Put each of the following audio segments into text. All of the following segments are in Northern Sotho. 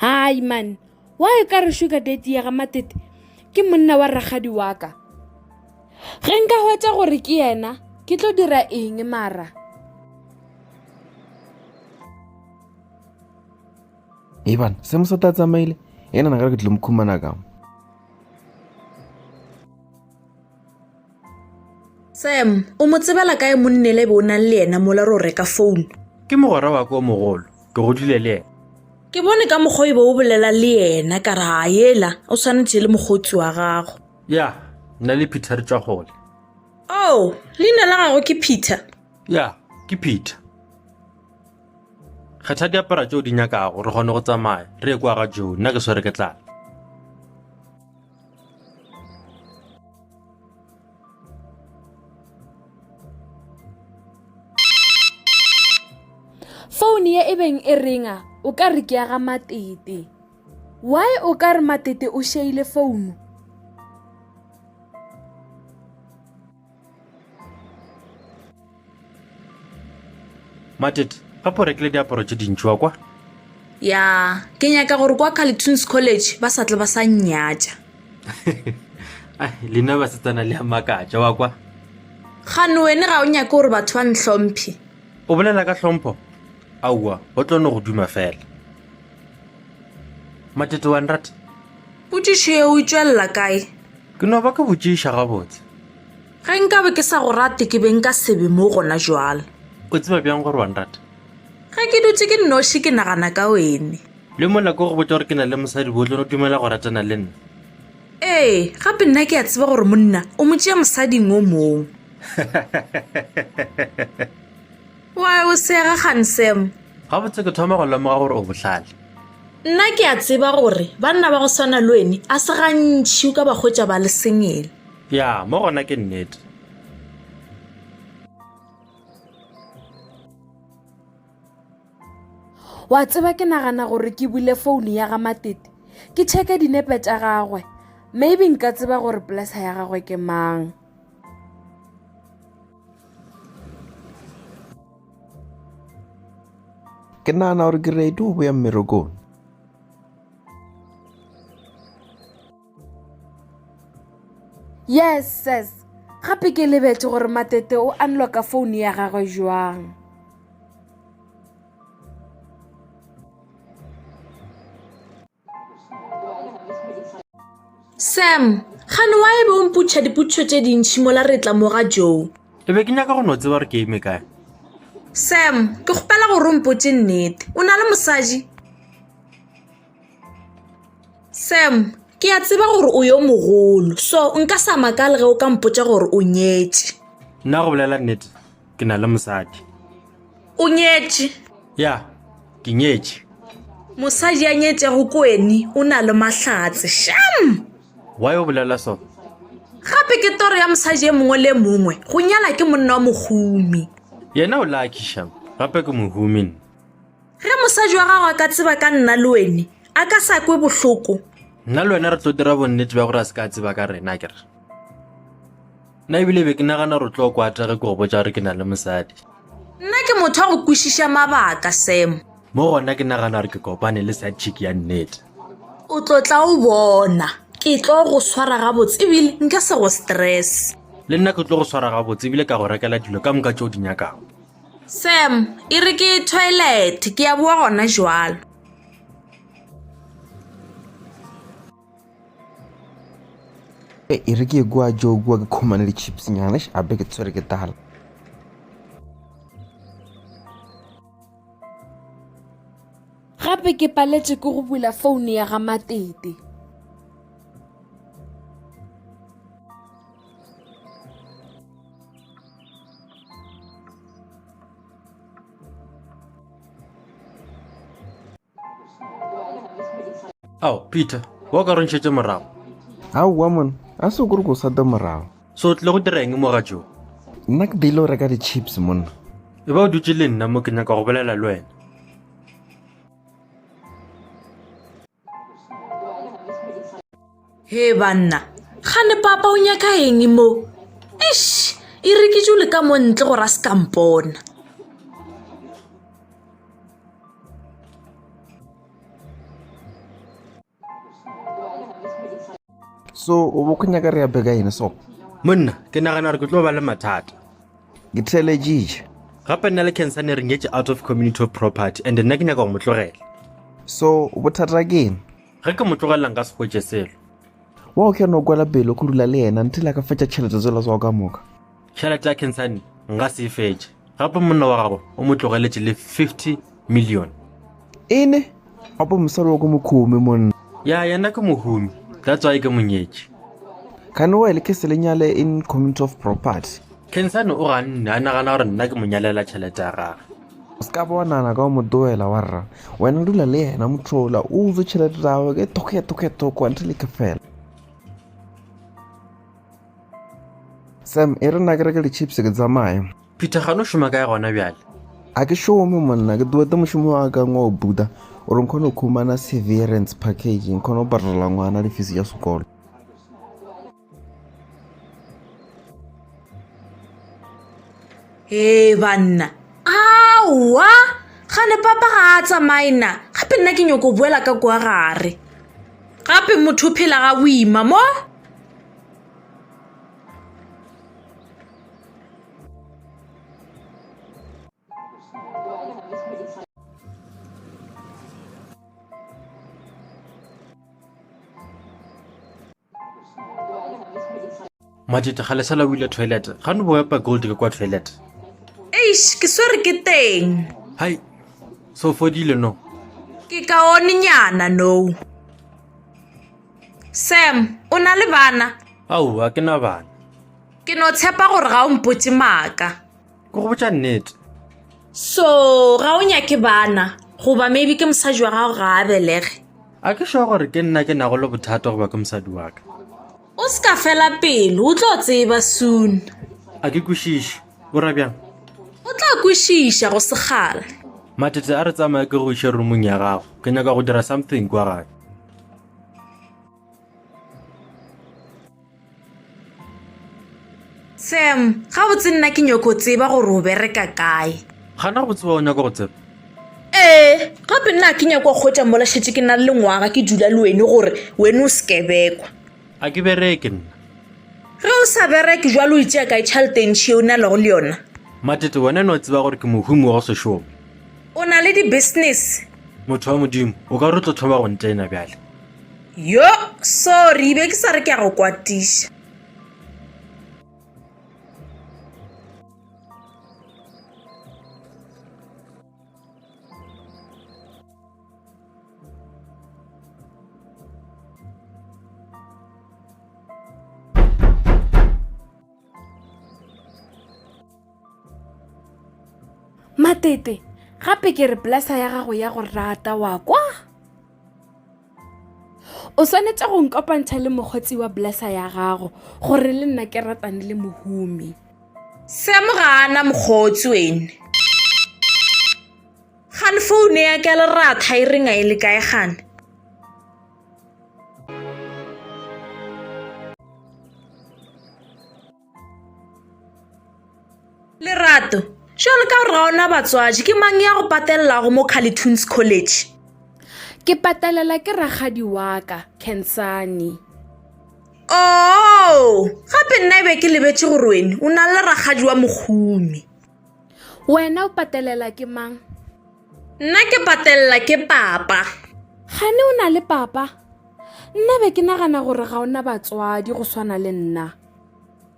Hai man, why ka re sugar daddy ya ga Matete ke monna wa rakgadi wa ka? Ge nka hwetša gore ke yena, ke tlo dira eng mara? Ee bana, se mosata a tsamaile, ena na ke tlo mo khumana ka mo. Sam, o mo tsebela kae monnele be o nang le yena mola re o reka founu? Ke mogwera wa ka o mogolo, ke godile le yena. Ke bone ka mokgwa e be o bolela le yena ka re a yela o swanetše le mokgotsi wa gago. Ya, nna le Peter re tšwa kgole. Oh, leina la gagwe ke Peter? Ya, ke Peter. Kgetha diaparo tšeo di nyakago re kgone go tsamaya re ye kwa ga Joe, nna ke swere ke tlala. Foune ye e beng e ringa o ka re ke ya ga Matete. Why o ka re Matete o šeile founu? Matete, gape o rekile diaparo tše dintši wa kwa? Ya, ke nyaka gore kwa Carletoons College ba sa tle ba sa nnyatša. Ai, lena basetsana le a makatša wa kwa. Kgane wene ga o nyake gore batho ba ntlhomphe? O bolela ka hlompho? Aowa, o tlo no go duma fela. Matete wa nrata? Potšišo yeo e tšwelela kae? Ke no ba ke botšiša gabotse. Ge nkabe ke sa go rate ke be nka se be mo gona jwale. O tseba bjang gore wa nrata? Ge ke dutše ke nnoši ke nagana ka wene. Le mola ke go botša gore ke na le mosadi bo tlo no dumela go ratana le nna. Ee, gape nna ke a tseba gore monna o mo tšea mosading o mong. Why o sega kgane Sam? Gabotse ke thoma go lemoga gore o bohlale. Nna ke a tseba gore banna ba go swana le wene a se gantši o ka ba hwetša ba le sengele. Ya, mo gona ke nnete. Wa tseba ke nagana gore ke bule founu ya ga Matete ke checke dinepe tša gagwe. Maybe nka tseba gore polasa ya gagwe ke mang. Ke nagana gore ke ready go boya mmerekong. Yes, sis. Gape ke lebetše gore Matete o unlocka founu ya gagwe jwang. Sam, gane wa e be o mpotšiša dipotšišo tše dintši mola re tla mo ga Joe? E be ke nyaka go no tseba gore ke eme kae. Sam, ke kgopela gore o mpotše nnete. O na le mosadi? Sam, ke a tseba gore o yo mogolo, so nka sa makale ge o ka mpotša gore o nyetše. Nna go bolela nnete, ke na le mosadi. O nyetše? Ya, ke nyetše. Mosadi ya nyetšego kweni o na le mahlatse. Sham! Why o bolela so? Gape ke toro ya mosadi e mongwe le mongwe go nyala ke monna wa mohumi. Yena o lucky sham, gape ke mohumi nna. Ge mosadi wa gago a ka tseba ka nna le wene, a ka sa kwe bohloko? Nna le wena re tlo dira bonnete bja gore a se ka tseba ka rena akere. Nna ebile be ke nagana gore o tlo kwata ge ke go botša gore ke na le mosadi. Nna ke motho wa go kwešiša mabaka, Sam. Mo gona ke nagana gore ke kopane le side chick ya nnete. O tlo tla o bona. Ke tlo go swara gabotse ebile nka se go stress. Le nna ke tlo go swara gabotse ebile ka go rekela dilo ka moka tše o di nyakago. Sam, e re ke ye toilet, ke ya boa gona jwalo. E e re ke ye kua Joe kua ke khumane di-chips nyana eish, ape ke tshwere ke tala. Gape ke paletše ke go bula founu ya ga Matete. Ao, Peter, wa ka rontšhetše morago. Aowa monna, a se kore ko sata morago. So o tlile go dira eng mo ga Joe? Nna ke tlile go reka di-chips monna. E ba o dutše le nna mo ke nyaka go bolela le wena. He banna, gane papa o nyaka eng mo? Eish, e re ke dule ka mo ntle gore a se ka mpona. So o bo go nyaka re ya beka ene so? Monna, ke nagana gore ke tlo ba le mathata. Ke theeleditše. Gape nna le Khensani re nyetše out of community of property and nna ke nyaka go mo tlogela. So bothata ke eng? Ge ke mo tlogelela nka se hwetše selo. Wa o kgona go kwela pele go dula le yena until a ka fetša tšhelete tsela tsa ka moka. Tšhelete ya Khensani nka se e fetše. Gape monna wa gagwe o mo tlogeletše le 50 million. Ene? Gape mosadi wa ko mokhumi monna. Ya yena ke mohumi. That's why ke mo nyetše. Kgane wa le ke se le nyale in community of property. Khensani o ganne a nagana gore nna ke mo nyalela tšhelete ya gagwe. O se ka ba wa nagana ka go mo tlohela wa rra. Wena dula le yena motho ola o utswe tšhelete tsa gagwe ke thoko ya thoko ya thoko until e ke fela. Sam, e re nna ke reke di-chips ke tsamaye. Peter, gane o šoma kae gona bjale? A ke šome monna, ke duete mošomo wa ka wa go buta gore nkgone go khumana severance package nkgone go patela ngwana di-fees tša sekolo. Ee banna, aowa gane papa ga a tsamaye na gape nna ke nyoko boela ka kwa gare. Gape motho o phela ga boima mo. Matete ga lesala o ile toilet ga no bo epa gold ke kwa toilet. Eish, ke swere ke teng. Hai, so fodile no. Ke kaone nyana no. Sam, o na le bana? Aowa, ke na bana. Ke no tshepa gore ga o mpotše maaka. Ke go botša nnete. So, ga o nyake bana goba maybe ke mosadi wa gago ga a belege? A ke sure gore ke nna ke nago le bothata goba ke mosadi wa ka. O se ka fela pelo, o tlo tseba soon. A ke kwešiše, o ra bjang? O tla kwešiša go se kgale. Matete a re tsamaye ke go iše roomong ya gago, ke nyaka go dira something kwa gae. Sam, gabotse nna ke nyoko tseba gore o bereka kae. Gana go tseba o nyaka go tseba? Ee, gape nna ke nyako kgotsa mola šetše ke na le ngwaga ke dula le wene gore wene o sekebekwa. A ke bereke nna. Ge o sa bereke jwalo o itšea kae tšhelete e ntšhi ye o nalego le yona? Matete, wena no tseba gore ke mohumi wa go se šome. O na le di-business? Motho wa Modimo, o ka re o tlo thoma go ntena bjale. Yo, sorry, be ke sa re ke a go kwatiša. Matete, gape ke re polasa ya gago ya go rata wa kwa? O swanetše go nkopantšha le mokgotsi wa blessa ya gago gore le nna ke ratane le mohumi. Sam ga a na mokgotsi wene. Gane foune ya ka leratha e renga e le kae gane? Lerato, Jwalo ka gore ga ona batswadi, ke mang ya go patelelago mo Carletoons College? Ke patelela ke rakgadi wa ka, Khensani. Oh, gape nna e be ke lebetše gore wene o na le rakgadi wa mogumi. Wena o patelela ke mang? Nna ke patelela ke papa. Gane o na le papa? Nna be ke nagana gore ga o na batswadi go swana le nna.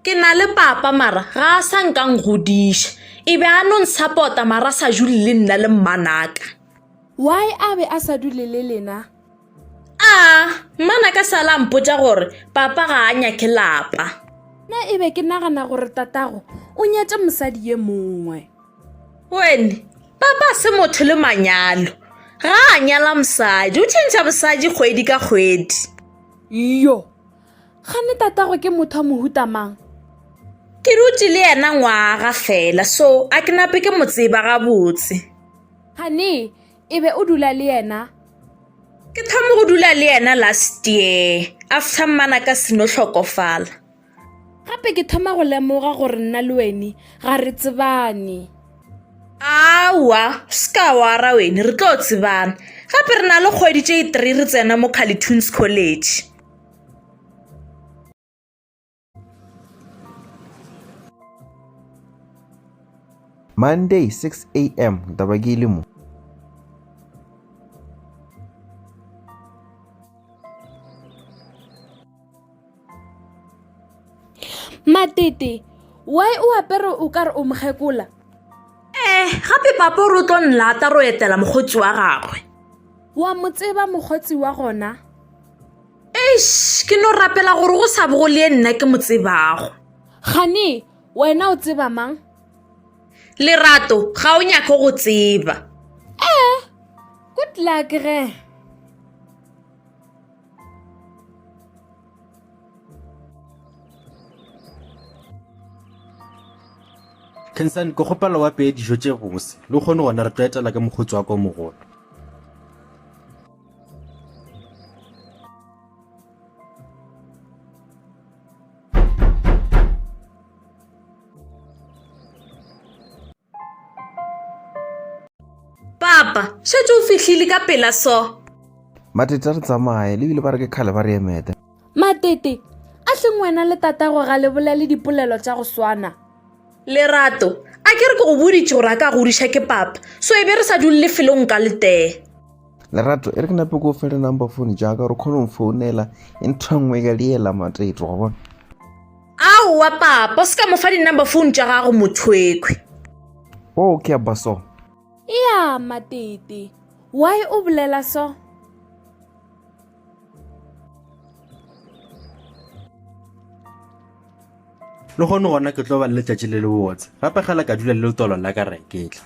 Ke na le papa mara ga a sa nka nkgodiša. E be a no nsapota mara a sa dule le nna le mmanaka. Why a be a sa dule le lena? A, mmanaka sala a mpotša gore papa ga a nyake lapa. Nna e be ke nagana gore tatago o nyetše mosadi ye mongwe. Wene, papa se motho le manyalo. Ga a nyala mosadi, o tšhentšha mosadi kgwedi ka kgwedi. Yo, gane tatago ke motho wa mohuta mang? Ke dutše le yena ngwaga fela, so a ke nape ke mo tseba gabotse. Gane e be o dula le yena? Ke thoma go dula le yena last year, after mmanaka seno hlokofala. Gape ke thoma go lemoga gore nna le wene ga re tsebane. Aowa, se ka wara wene, re tlo tsebana. Gape re na le kgwedi tše three re tsena mo Carletoons College. Monday 6 am taba ke ile mo. Matete, why o apere o ka re o mokgekola? Eh, gape papa o re o tlo nlata ro etela mokgotsi wa gagwe. Wa mo tseba mokgotsi wa gona? Eish, ke no rapela gore go sa bo go le ye nna ke mo tsebago. Kgane, wena o tseba mang? Lerato, ga o nyake go tseba. Eh, good luck ge. Khensani, ke kgopela o apeye dijo tše bose. Le kgone gona re tlo etela ka mokgotsi wa ka o mogolo. Papa, šetše o fihlile ka pela so. Matete a re tsamaye, le bile ba re ke kgale ba re emete. Matete, a hleng wena le tatago ga le bolele dipolelo tša go swana? Lerato, a ke re ke go boditše gore a ka godiša ke papa, so e be re sa dule lefelong ka letee. Lerato, e re ke nape ko fele number phone jaaka gore o kgone go mfounela e ntho e nngwe e ka liela Matete, wa bona. Aowa papa, o se ka mo fa di-number phone tša gago mothwekhwe. Oh, ke a ba so. Ya, Matete, why o bolela so? Le kgone gona ke tlo ba le letšatši le lebotse. Gape gela ka dula le letolo la ka ra iketla.